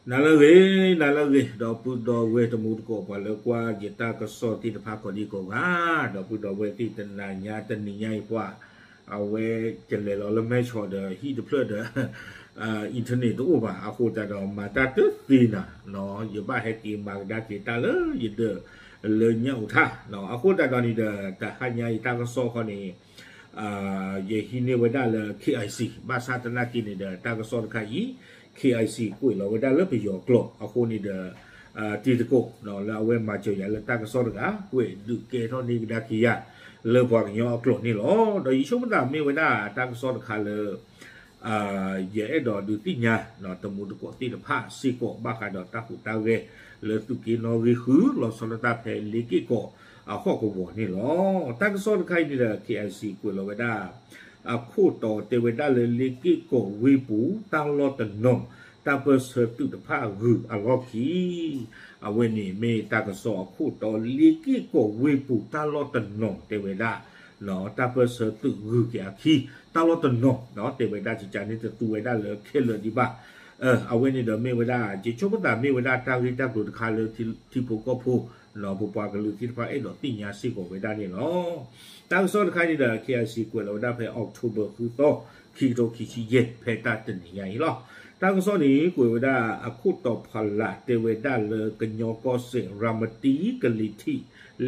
နၤလၢအဂ့ၤ, နၤလၢအဂ့ၤ, ဒီပုၢ်ဒီဝဲၢ်တံၤသကိး ပှၤလၢကွၢ်ယတၢ်ကစီၣ်သ့ၣ်တဖၣ်ကိးဒံကိးဂၤ, ဒီပုၢ်ဒီဝဲၢ်သ့ၣ်တနၤညါတနံၤညါအံၤပှၤ, အဝဲကလဲၤလီၤလၢမဲၢ်ဆီးဒီးဟံၣ်တဖျၢၣ်ဒီး internet တအိၣ်ဘၣ်, အဃိသတးဒီးမၤတၢ်တသ့နၤ, ယဘၣ်ဟဲက့ၤမၤကဒါက့ၤတၢ်လၢယဒၢးလၢညၣ်အူၤထၣ်, အဃိသတးဒီးန့ၣ်ဒီး တဟါညါအံၤတၢ်ကစီၣ်ခီန့ၣ် ယဟံးန့ၢ်ဝဲဒၣ်လၢ KIC ဘၣ်ဆၣ်သနာ်က့န့ၣ်ဒီး တၢ်ကစီၣ်တခါအံၤ KIC ကွဲးလီၤဝဲဒၣ်လၢပယီၤကျိာ်အဃိန့ၣ်ဒီး တံၤသကိး လၢအဝဲမၤစၢၤယၤလၢတၢ်ကစီၣ်တဂၤ ကွဲးဒုးကဲထီၣ်န့ၢ်ကဒါက့ၤယၤ လၢပှၤကညီအကျိာ်န့ၣ်လီၤ. ဒီးယဆိကမိၣ်သးမ့ၢ်ဝဲဒၣ်တၢ်ကစီၣ်တခါလၢ ယအဲၣ်ဒိးဒုးသ့ၣ်ညါ တံၤသကိးသ့ၣ်တဖၣ်စ့ၢ်ကီး ဘၣ်ဃးဒီးတၢ်ဟူးတၢ်ဂဲၤ လၢသုးက့နီၣ်ဂံၢ်ဃု လီၤဆီဒၣ်တၢ်ဖဲလ့က့ၢ်ကီးအဟီၣ်ကဝီၤန့ၣ်လီၤ. တၢ်ကစီၣ်တခါအံၤန့ၣ်ဒီး KIC ကွဲးလီၤဝဲဒၣ် အခိၣ်တီတဲဝဲဒၣ်လၢလ့က့ၢ်ကီးဝ့ၢ်ပူၤ တၢ်လီၢ်တနီၤ တၢ်ပၢၢ်ဆၢသုးတဖၣ်ဂုၤအလီၢ်ခံ အဝဲန့ၣ်မ့ၢ်တၢ်ကစီၣ်အခိၣ်တီ လ့က့ၢ်ကီးဝ့ၢ်ပူၤတၢ်လီၢ်တနီၤတဲဝဲဒၣ် တၢ်ပၢၢ်ဆၢသုးဂုၤက့ၤအခံ တၢ်လီၢ်တနီၤ တဲဝဲဒၣ်ကကန့ၣ်တသူဝဲဒၣ်လၢခဲလၢာ်ဒံးဘၣ်. အဝဲန့ၣ်ဒီးမ့ၢ်ဝဲဒၣ် ယဆိကမိၣ်သးမ့ၢ်ဝဲဒၣ်တၢ်ဂ့ၢ်တၢ်ကျိၤတခါလၢထံဖိကီၢ်ဖိ ပပှၤကလုာ်သ့ၣ်တဖၣ်အဲၣ်ဒိးသ့ၣ်ညါစ့ၢ်ကီးဝဲဒၣ်န့ၣ်လီၤ. တၢ်ကစီၣ်တခါန့ၣ်ဒီး KIC ကွဲးလီၤဝဲဒၣ်ဖဲ October ဃုသီ ခံကထိခံဆံယဲၢ် ဖဲတၢ်တနံၤညါအံၤလီၤ. တၢ်ကစီၣ်န့ၣ် ကွဲးဝဲဒၣ်အခိၣ်တီဖီလာ်တဲဝဲဒၣ်လၢကညီကီၢ်စဲၣ် ရၤမတံ ကလံၤထံး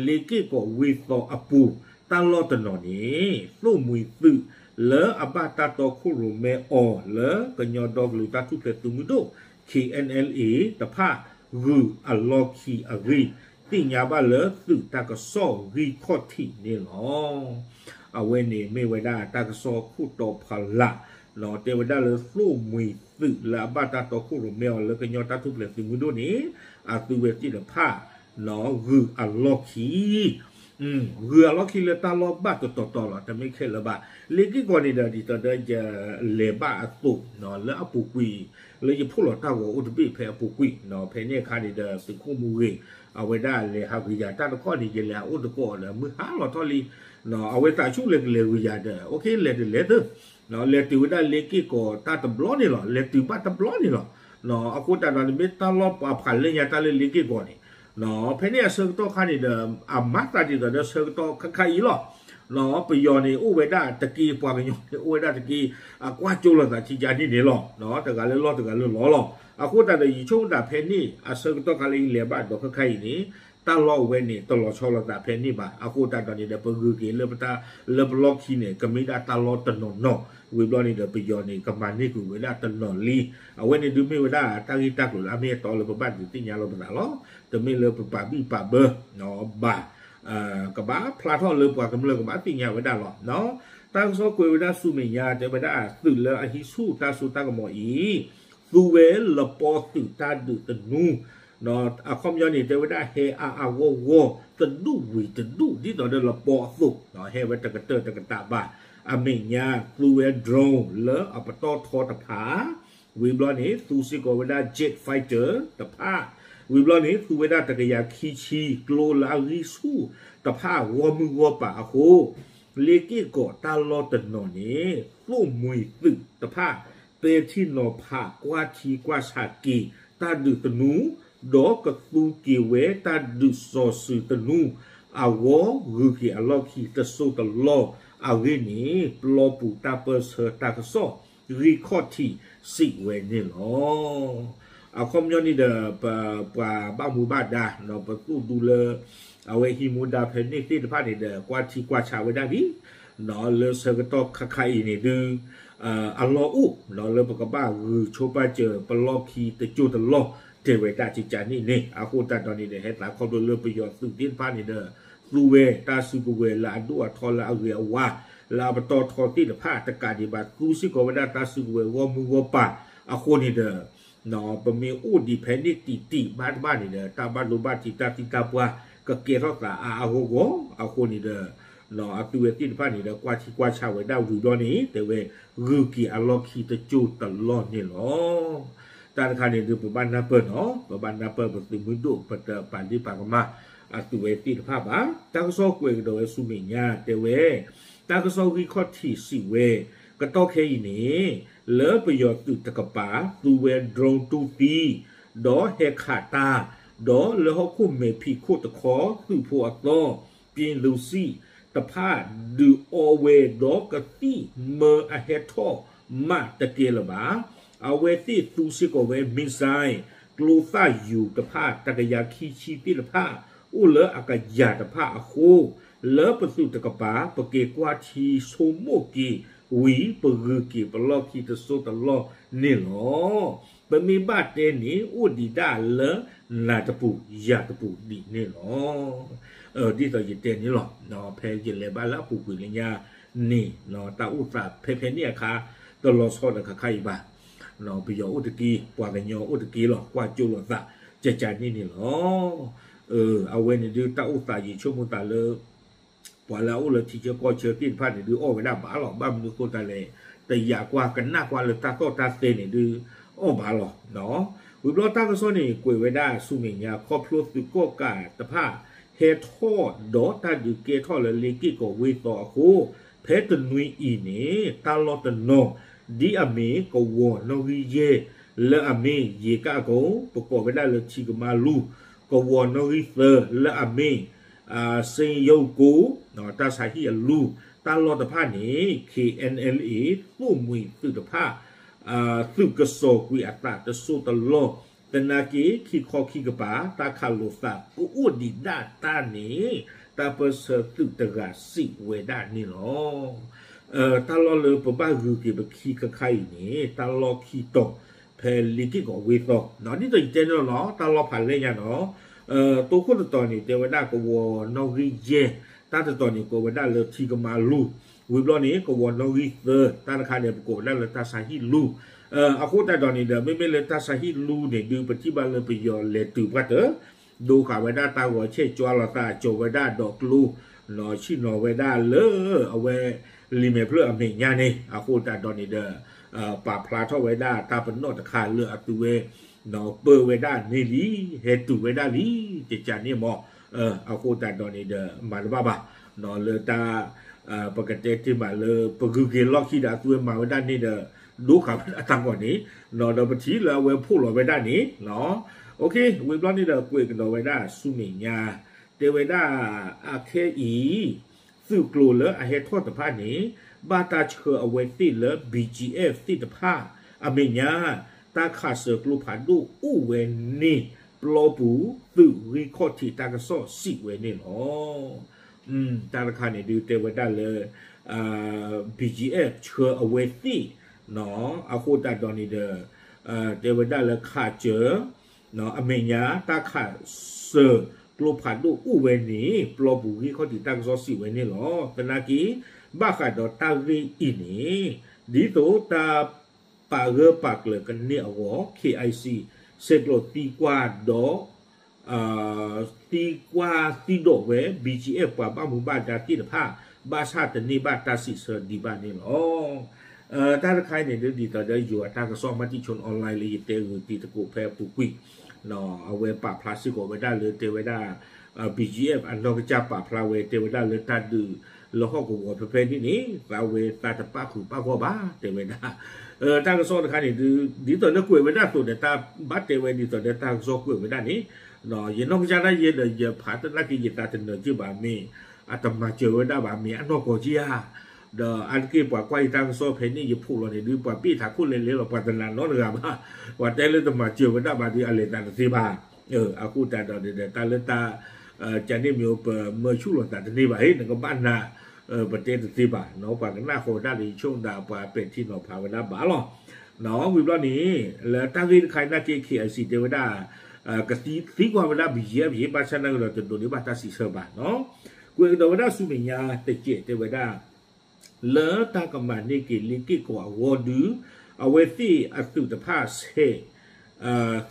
လ့က့ၢ်ကီးဝ့ၢ်သီအပူၤ တၢ်လီၢ်တနီၤန့ၣ် သိၣ်မှံၤသုးလၢအဘၣ်တၢ်တီခိၣ်ရိၣ်မဲအီၤလၢကညီဒီကလုာ်တၢ်ထူၣ်ဖျဲးသုးမုၢ်ဒိၣ် KNLA တဖၣ်ဂုၤအလီၢ်ခံအဂ့ၢ် သ့ၣ်ညါဘၣ်လၢသုးတၢ်ကစီၣ်ဂံၢ်ခီၣ်ထံးန့ၣ်လီၤ. အဝဲန့ၣ်မ့ၢ်ဝဲဒၣ်တၢ်ကစီၣ်ခိၣ်တီဖီလာ် တဲဝဲဒၣ်လၢသိၣ်မှံၤသုးလၢအဘၣ်တၢ်တီခိၣ်ရိၣ်မဲအီၤလၢကညီတၢ်ထူၣ်ဖျဲးသုးမုၢ်ဒိၣ်န့ၣ် အသုဝဲသ့ၣ်တဖၣ် ဂုၤအလီၢ်ခံ ဂုၤအလီၢ်ခံလၢတၢ်လီၢ်ဘၣ်တတီၤတီၤလီၤ တမ့ၢ်ခဲလၢာ်ဘၣ်. လ့က့ၢ်ကီးန့ၣ်ဒီး ဒ်သိးဒီးယလဲၤဘၣ်အသိး လၢအပူၤကွံာ် လၢယဖီၣ်လီၤတၢ်ဂီၤအိၣ်တဘ့ၣ်ဖဲအပူၤကွံာ် ဖဲန့ၣ်အခါန့ၣ်ဒီး သုးခိၣ်မူဂ့ၤ အဝဲဒၣ်လဲၤဟးဂုၤယၤတၢ်တခီန့ၣ် ယလဲၤဟးအိၣ်တကိးဒီး မုၢ်ဟါလီၤထီၣ်လံ အဝဲသးဆူၣ်လဲၤကလဲၤဂုၤယၤဒီး အိၣ်ခ့လဲၤတလဲၤသ့ လဲၤတုၤဝဲဒၣ်လ့က့ၢ်ကီးတၢ်တဘျီန့ၣ်လီၤ. လဲၤတုၤဘၣ်တဘျီန့ၣ်လီၤ. အဃိသတးဒီးန့ၣ်မ့ၢ်တၢ်လီၢ်ပှၤဖးလၢညါတၢ်လၢလ့က့ၢ်ကီးန့ၣ် ဖဲန့ၣ်အဆၢကတီၢ်ခါန့ၣ်ဒီး အမၤသးဒ်သိးဒီးဆၢကတီၢ်ခါခါအံၤလီၤ. ပယီၤန့ၣ်အိၣ်ဝဲဒၣ်တက့ၢ် ပှၤကညီန့ၣ်အိၣ်ဝဲဒၣ်တက့ၢ် အကွၢ်ကၠိလိာ်သးကကန့ၣ်န့ၣ်လီၤ. တဂၤလၢလီၢ်တဂၤလၢလီၢ်လီၤ. အဃိသတးဒီးယဆိကမိၣ်သးဖဲန့ၣ် အဆၢကတီၢ်ခါလၢယလဲၤဘၣ်ဒီးခါခါအံၤန့ၣ် တၢ်လီၢ်အဝဲန့ၣ် တလီၤဆီလိာ်သးဖဲန့ၣ်ဘၣ်. အဃိသတးဒီးန့ၣ်ဒီး ပဂုၤက့ၤလၢပတၢ်လၢပလီၢ်ခံန့ၣ် ကမ့ၢ်ဒၣ်တၢ်လီၢ်တနီၤနီၤ ဝံၤဘျီန့ၣ်ဒီး ပယီၤန့ၣ် ကမၤန့ၢ်ကွံာ်ဝဲဒၣ်တနီၤလံ. အဝဲန့ၣ်ဒုးမ့ၢ်ဝဲဒၣ်တၢ်ဂ့ၢ်တၢ်ကျိၤလၢအမ့ၢ်အတီလၢပဘၣ်ဒုးသ့ၣ်ညါလိာ်ပသးလီၤ. တမ့ၢ်လၢပပာ်ဘံၣ်ပာ်ဘၢ ဘၣ် ကဘၣ်ဖျါထီၣ်လၢပှၤကမျၢၢ်ကဘၣ်သ့ၣ်ညါဝဲဒၣ်လီၤ. တၢ်ကစီၣ်ကွဲးဝဲဒၣ်ဆူမဲာ်ညါ တဲဝဲဒၣ်သုးလၢအဟံးဆူၣ်တၢ်စိတၢ်ကမီၤအံၤ သူဝဲလပီသုးတၢ်ဒုးသနူ အခီပညီန့ၣ် တဲဝဲဒၣ်ဟဲအါအါဂီၢ်ဂီၢ် တဒူၣ်ဝံၤတဒူၣ် ဒ်သိးဒီးလပီအသိး ဟဲဝဲတကတၢၢ်တကတၢၢ်ဘၣ်. အမဲာ်ညါသူဝဲ drone လၢအပတီၢ်ထီတဖၣ် ဝံၤဘျီန့ၣ် သူစ့ၢ်ကီးဝဲဒၣ် jet fighter တဖၣ် ဝံၤဘျီန့ၣ် သူဝဲဒၣ်တကယၤခံဆံကျိလၢအဂံၢ်ဆူၣ်တဖၣ်ဂီၢ်မုၢ်ဂီၢ်ပၤအဃိ လ့က့ၢ်ကီးတၢ်လီၢ်တနီၤန့ၣ် သိၣ်မှံၤသုးတဖၣ် ပဲာ်ထံနီၤဖးကွၢ်ထံကွၢ်ဆးက့ၤ တၢ်ဒုးသနူ ဒီးကသူက့ၤဝဲတၢ်ဒုးစီၤစုၤသနူ အဂီၢ်ဂုၤက့ၤအလီၢ်ခံတစိၢ်တလီၢ်အဂ့ၢ်န့ၣ် ပျီပူၤတၢ်ပၢၢ်ဆၢတၢ်ကစီၣ် ဂံၢ်ခီၣ်ထံးစံးဝဲန့ၣ်လီၤ. အခီပညီန့ၣ်ဒီး ပပှၤဘၣ်မူဘၣ်ဒါ ပသိၣ်ဒူလၢ အဝဲဟံးမူဒါဖဲန့ၣ်သ့ၣ်တဖၣ်န့ၣ်ဒီး ကွၢ်ထံကွၢ်ဆးဝဲဒၣ်လံ လၢဆၢကတီၢ်ခါခါအံၤန့ၣ်ဒုး အလီၢ်အိၣ် လၢပကဘၣ်ဂုၤဆိပာ်စၢၤပလီၢ်ခံတစိၢ်တလီၢ် တဲဝဲဒၣ်ကကန့ၣ်န့ၣ် အဃိသတးဒီးန့ၣ်ဒီး ဟဲသးခီဖျိလၢပယီၤသုးသ့ၣ်တဖၣ်န့ၣ်ဒီး သူဝဲတၢ်စုကဝဲၤလၢအဒိၣ်အထီလၢအဂ့ၤအဝါ လၢအပတီၢ်ထီသ့ၣ်တဖၣ်တကးဒံးဘၣ် သူစ့ၢ်ကီးဝဲဒၣ်တၢ်စုကဝဲၤဂီၢ်မုၢ်ဂီၢ်ပၤ အဃိန့ၣ်ဒီး ပမ့ၢ်အိၣ်ဒံးဖဲန့ၣ်တံၢ်တံၢ်ဘၣ်တဘၣ်န့ၣ်ဒီး တၢ်ဘၣ်ဒိဘၣ်ထံးတၢ်သံတၢ်ပှၢ် ကကဲထီၣ်သးအါအါဂီၢ်ဂီၢ် အဃိန့ၣ်ဒီး အသုဝဲသ့ၣ်တဖၣ်န့ၣ်ဒီး ကွၢ်ထံကွၢ်ဆးဝဲဒၣ်ဝံၤဘျီန့ၣ် တဲဝဲ ဂုၤက့ၤအလီၢ်ခံတစိၢ်တလီၢ်န့ၣ်လီၤ. တၢ်တခါန့ၣ်ဒုး ပဘၣ်နၢ်ပၢၢ်နီၤ ပဘၣ်နၢ်ပၢၢ်ပသုးမုၢ်ဒိၣ် ပတပာ်ဒ့ၣ်ပာ်ကမၣ်အသုဝဲသ့ၣ်တဖၣ်ဘၣ်. တၢ်ကစီၣ်ကွဲးကဒီးဝဲဆူမဲာ်ညါ တဲဝဲ တၢ်ကစီၣ်ဂံၢ်ခီၣ်ထံးစံးဝဲ ကတီၢ်ခဲအံၤန့ၣ် လၢပယီၤသုးတကပၤ သူဝဲ drone တူၢ်သံ ဒီးဟဲခးတၢ်, ဒီးလၢဟီၣ်ခိၣ်မဲာ်ဖံးခိၣ်တခီ သုးဖိအသီ ပျ့ၤလူၤစံၣ်တဖၣ် ဒုးအီဝဲ ဒီးကသံၣ်မၢအဟဲထီၣ်မးတကဲလၢၤဘၣ်. အဝဲသ့ၣ်သူစ့ၢ်ကီးဝဲ missile ကျိသၣ်ယူၤတဖၣ် တကယၤခံဆံသ့ၣ်တဖၣ် အိၣ်လၢအကယၤတဖၣ်အဃိ, လၢပသုးတကပၤ ပက့ၤကွၢ်ထံဆိကမိၣ်က့ၤဝံၤ ပဂုၤက့ၤပလီၢ်ခံတစိၢ်တလီၢ်န့ၣ်လီၤ. ပမ့ၢ်ဘၣ်တဲန့ၣ် အိၣ်ဒံးဒၣ်လၢနၤတပူၤယၤတပူၤဒ်န့ၣ်လီၤ. ဒ်သိးယတဲန့ၣ်လီၤ. ဖဲယလဲၤဘၣ်လၢအပူၤကွံာ်လၢညါန့ၣ် တၢ်အိၣ်သးဖဲဖဲန့ၣ်အခါ တလီၤဆီဒီးခါခါအံၤဘၣ်. ပယီၤအိၣ်တက့ၢ်, ပှၤကညီအိၣ်တက့ၢ်လီၤ, ကွၢ်ကၠိလိာ်သး ကကန့ၣ်န့ၣ်လီၤ. အဝဲန့ၣ်ဒုးတၢ်အိၣ်သး ယဆိကမိၣ်သးလၢ ပှၤလၢအအိၣ်လၢထံဆၢကီၢ်ဆၢသ့ၣ်တဖၣ်န့ၣ်ဒုးအီၣ်ဝဲဒၣ်ဘၣ်လီၤ. ဘၣ်မနုၤအဃိသတးလဲၣ်, တယာ်ကွၢ်ကနၣ်ကွၢ်လၢတၢ်သီၣ်တၢ်သဲန့ၣ်ဒုးအီၣ်ဘၣ်လီၤ. ဝံၤဘျီတၢ်ကစီၣ်န့ၣ် ကွဲးဝဲဒၣ်ဆူမဲာ်ညါ ခီဖျိသုးကီၣ်ကးတဖၣ် ဟဲထီၣ်ဒီးတၢ်ဒုးကဲထီၣ်လၢလ့က့ၣ်ကီးဝ့ၢ်သီအဃိ, ဖဲတနွံအံၤန့ၣ် တၢ်လီၢ်တနီၤ ဒ်အမ့ၢ်ကဝီၤနီၣ်ဂံၢ်ယဲၢ် လၢအမ့ၢ်ယ့ၤကၣ်အကိ, ပကိးဝဲဒၣ်လၢထံကမါလူၤ, ကဝီၤနီၣ်ဂံၢ်သၢ လၢအမ့ၢ် စ့ယိကိ, တၢ်ဆါဟံၣ်အလူၤ, တၢ်လီၢ်တဖၣ်န့ၣ် K N L A သိၣ်မှံၤသုးတဖၣ် သုးကစီၤကွံာ်အသးတစိၢ်တလီၢ်, သနာ်က့ ခံခီခံကပၤ တၢ်ခးလိာ်သးကအိၣ်ဒံးဒၣ်တၢ်န့ၣ် တၢ်ပၢၢ်ဆၢသုးတဂၤစံးဝဲဒၣ်န့ၣ်လီၤ. တၢ်လီၢ်လၢပဘၣ်ဂုၤက့ၤပခံခါခါအံၤန့ၣ် တၢ်လီၢ်ခံတီၤ ဖဲလ့က့ၣ်ကီးဝ့ၢ်သီ, ဒ်သိးယတဲန့ၣ်လီၤ, တၢ်လီၢ်ဖးလဲၢ်ညါနီၤ, တိခိၣ်တတီၤန့ၣ် တဲဝဲဒၣ်ကဝီၤနီၣ်ဂံၢ်ယဲၢ်, တၢ်တတီၤန့ၣ် ကိးဝဲဒၣ်လၢထံကမါလူၤ, ဝံၤဘျီန့ၣ် ကဝီၤနီၣ်ဂံၢ်သၢ, တၢ်တခါန့ၣ် ပကိးဝဲဒၣ်လၢတၢ်ဆါဟံၣ်လူၤ, အဃိသတးဒီးန့ၣ်ဒီး မ့မ့ၢ်လၢတၢ်ဆါဟံၣ်လူၤန့ၣ်ဒုး ပထံၣ်ဘၣ်လၢပယီၤလဲၤတုၤပှၢ်တၢၢ် ဒိဃာ်ဝဲဒၣ်တၢ်ဂီၤဆဲး ကၠွလီၤသး ကၠီၤဝဲဒၣ်ဒီးကျိ, ဆ့ၣ်နီၤဝဲဒၣ်လၢအဝဲ လံာ်မဲာ်ဖျၢၣ်အမဲာ်ညါန့ၣ်, အဃိသတးဒီးန့ၣ်ဒီး ပာ်ဖျါထီၣ်ဝဲဒၣ်တၢ်ပနီၣ်တခါလၢအသုဝဲ ပၢဝဲဒၣ်န့ၣ်လံ, ဟဲတုၤဝဲဒၣ်လံ, ကကန့ၣ်မး, အဃိသတးဒီးန့ၣ်ဒီး မၤတဘၣ်ဘၣ်, လၢတၢ် ပကတဲတ့ၢ်မးလၢ ပဂုၤက့ၤလီၢ်ခံဒီး အသုဝဲမၤဝဲဒၣ်န့ၣ်ဒီး ဒိဃာ်ဝဲဒၣ်တၢ်ဂီၤန့ၣ်, ဒီးပထံၣ်လၢအဝဲဖှိၣ်လီၤဝဲဒၣ်န့ၣ်, ဝံၤဘျီန့ၣ်ဒီး ကွဲးကဒီးဝဲဒၣ်ဆူမဲာ်ညါ, တဲဝဲဒၣ် အခဲအံၤ သုးကျိၤလၢအဟဲထီၣ်တဖၣ်န့ၣ် ဘၣ်တၢ်ဆှၢအဝဲသ့ၣ်လၢ B G F သ့ၣ်တဖၣ် အမဲာ်ညါ တၢ်ခးစၢၤကျိဖးဒိၣ်အိၣ်ဝဲန့ၣ် ပျီပူၤသုးဂံၢ်ခီၣ်ထံးတၢ်ကစီၣ်စံးဝဲန့ၣ်လီၤ. တၢ်တခါန့ၣ်ဒုးတဲဝဲဒၣ်လၢ B G F ဆှၢအဝဲသ့ၣ် အဃိသတးဒီးန့ၣ်ဒီး တဲဝဲဒၣ်လၢခးစၢၤ အမဲာ်ညါတၢ်ခးစၢၤကျိဖးဒိၣ်အိၣ်ဝဲန့ၣ် ပျီပူၤဂံၢ်ခီၣ်ထံးတၢ်ကစီၣ်စံးဝဲန့ၣ်လီၤ. သနာ်က့ ဘၣ်ဃးဒီးတၢ်ဂ့ၢ်အံၤန့ၣ် ဒ်သိးတၢ်ပာ်ဂၢၢ်ပာ်ကျၢၤကန့ၢ်အဂီၢ် K I C ဆဲးကျိးသံကွၢ်ဒီး သံကွၢ်သံဒိးဝဲ B G F ပှၤဘၣ်မူဘၣ်ဒါသ့ၣ်တဖၣ် ဘၣ်ဆၣ်တန့ၢ်ဘၣ်တၢ်စံးဆၢဒံးဘၣ်န့ၣ်လီၤ. တၢ်တခါအံၤန့ၣ်ဒုး ဒ်သိးဒီးယိၤအတၢ်ကစီၣ် Matichon Online လၢယတဲဂုာ်တံၤသကိးဖဲအပူၤကွံာ် အဝဲပာ်ဖျါစ့ၢ်ကီးဝဲဒၣ်လၢတဲဝဲဒၣ် B G F အနီၢ်ကစၢ်ပာ်ဖျါဝဲ တဲဝဲဒၣ်လၢတၢ်ဒုးလၢဟီၣ်ကဝီၤဖဲဖဲန့ၣ်န့ၣ် သးဝဲသးတပၣ်ဃုာ်ပၣ်ဂီၢ်ဘၣ် တဲဝဲဒၣ် တၢ်ကစီၣ်တခါန့ၣ်ဒုး ဒ်သိးလၢကွဲးဝဲဒၣ်အသိးဒီး တၢ်ဘၣ်တဲဝဲဒ်သိးဒီးတၢ်ကစီၣ်ကွဲးဝဲဒၣ်န့ၣ် ယနီၢ်ကစၢ်ဒၣ်ယဲဒီး ယဖးတနာ်က့ၤယသးတနၢၤက့ၤဘၣ် မ့ၢ်အတမၤစၢၤဝဲဒၣ်ဘၣ် မ့ၢ်အနီၢ်ကီၢ်က့ဧါ ဒီးအါတက့ၢ်ပှၤကွၢ်ယတၢ်ကစီၣ်ဖဲန့ၣ် ယဖိးလီၤန့ၣ်ဒုး ပှၤဘ့ၣ်ထးခိၣ်လဲၤလဲၤလီၤ ပှၤတနာ်နီတဂၤဘၣ် ပှၤတဲလၢတမၤစၢၤဝဲဒၣ်ဘၣ်ဒုး အလဲၤသးတသ့ဘၣ် အဃိသတးဒီး တၢ်လၢတၢ် ကန့ၣ်မ့ၢ် ပမၢဆူၣ်လီၤသးတန့ၢ်ဘၣ် ဟ့ၣ် နကဘၣ်နာ် ပတဲတသ့ဘၣ်နီၤ ပှၤကနၣ်ဃီၤဒၣ်လၢယဆိကမိၣ်ဒၣ် ပှၤပဲာ်ထံနီၤဖးဝဲဒၣ်ဘၣ်လီၤ. ဝံၤဘျီန့ၣ် လၢတၢ်ဂ့ၢ်တခါအံၤနာ်က့ K I C တဲဝဲဒၣ် ကသံကွၢ်ဝဲဒၣ် B G F ယ့ ဘၣ်ဆၣ်နာ်က့ဒီး တဒိးန့ၢ်ဘၣ်တၢ်စံးဆၢဘၣ်နီၤ. ကွဲးကဒီးဝဲဒၣ်ဆူမဲာ်ညါတစဲးတဲဝဲဒၣ် လၢတၢ်ကမၤန့ၢ်က့ၤလ့က့ၢ်ကီးအဂီၢ်ဒုး အဝဲသ့ၣ်အသုးတဖၣ်ဆဲး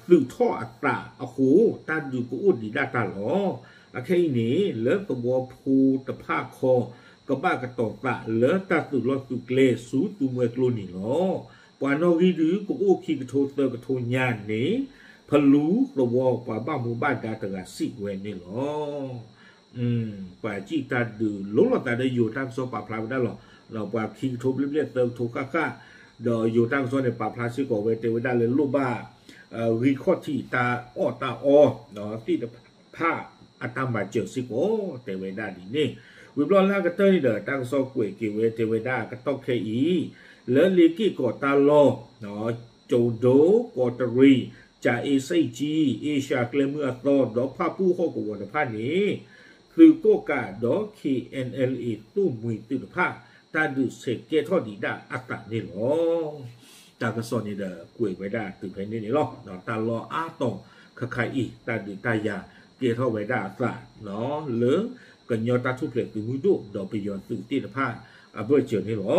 သုးထီၣ်အသးအဃိ တၢ်ဒုးကအိၣ်ဒံးဒၣ်တၢ်လီၤ. အခဲအံၤန့ၣ် လၢသဝီဖိတဖၣ်ခီ ကဘၣ်ကတီၤသးလၢတၢ်သုးလီၢ်သုးကျဲ ဆူသူမွဲကျိန့ၣ်လီၤ. ပှၤနီၣ်ဂံၢ်ဒုး ကအိၣ်ခံကထိသၢကထိညါန့ၣ် ဖလူသဝီပှၤဘၣ်မူဘၣ်ဒါတဂၤစံးဝဲန့ၣ်လီၤ. ပှၤစံးတၢ်ဒုးလိၤလိာ်သးဒီးယိၤတၢ်ကစီၣ်ပာ်ဖျါဝဲဒၣ်လီၤ. ပှၤခံကထိဘျဲၣ်ဘျဲၣ်သၢကထိဃၣ်ဃၣ် ဒီးယိၤတၢ်ကစီၣ်န့ၣ် ပာ်ဖျါစ့ၢ်ကီးဝဲ တဲဝဲဒၣ်လၢလိၣ်ဘၣ် ဂံၢ်ခီၣ်ထံးတၢ်အီၣ်တၢ်အီသ့ၣ်တဖၣ်အတၢ်မၤစၢၤစ့ၢ်ကီး တဲဝဲဒၣ်ဒ်န့ၣ်. ဝံၤဘျီလၢအကတၢၢ်န့ၣ်ဒီး တၢ်ကစီၣ်ကွဲးက့ၤဝဲတဲဝဲဒၣ်အကတီၢ်ခဲအံၤ လၢလ့က့ၢ်ကီးတၢ်လီၢ် ကၠိၤဒိၣ် ကီးတရံး ကၠၤအ့စ့ၣ်ကၠံ အ့ရှါကျဲမုၢ်အသီ ဒီးဖၣ်ပူၣ်ဟီၣ်ကဝီၤတဖၣ်န့ၣ် သုးကိးကးဒီး K N L A သိၣ်မှံၤသုးတဖၣ် တၢ်ဒုးဆဲးကဲထီၣ်ဒံးဒၣ်အသးန့ၣ်လီၤ. တၢ်ကစီၣ်န့ၣ်ဒီး ကွဲးဝဲဒၣ်တုၤဖဲန့ၣ်န့ၣ်လီၤ. တၢ်လီၢ်အါတီၤခါခါအံၤ တၢ်ဒုးတၢ်ယၤကဲထီၣ်ဝဲဒၣ်အသး လၢကညီတၢ်ထူၣ်ဖျဲးသုးမုၢ်ဒိၣ် ဒီးပယီၤသုးသ့ၣ်တဖၣ်အဘၢၣ်စၢၤန့ၣ်လီၤ.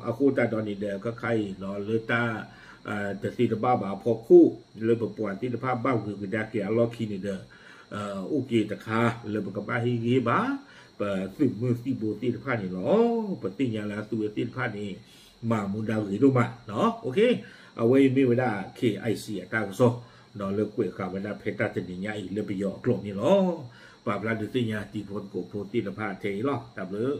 အဃိသတးဒီးန့ၣ်ဒီး ခါခါအံၤလီၤ လၢတၢ် တသ့တဘၣ်ဘၣ်အဖီခိၣ် လၢပပှၤသ့ၣ်တဖၣ်ဘၣ်ဂုာ်ကဒါက့ၤအလီၢ်ခံန့ၣ်ဒီး အိၣ်က့ၤတခါလၢပကဘၣ်ဟ့ၣ်ဂံၢ်ဟ့ၣ်ဘါ ပသုးမုၢ်သံၣ်ဘိသ့ၣ်တဖၣ်န့ၣ်လီၤ. ပသ့ၣ်ညါလၢအသုးဝဲသ့ၣ်တဖၣ်န့ၣ် မၤမူဒါဂ့ၤဒိၣ်မး. အဝဲအံၤမ့ၢ်ဝဲဒၣ် K I C အတၢ်ကစီၣ် ဒီးလၢကွဲးဃာ်ဝဲဒၣ်ဖဲတၢ်တနံၤညါအံၤလၢပယီၤအကျိာ်န့ၣ်လီၤ. ပာ်ဖျါဒုးသ့ၣ်ညါတံၤဖိသကိးဖိသ့ၣ်တဖၣ်ထဲအံၤလီၤ. တၢ်ဘျုး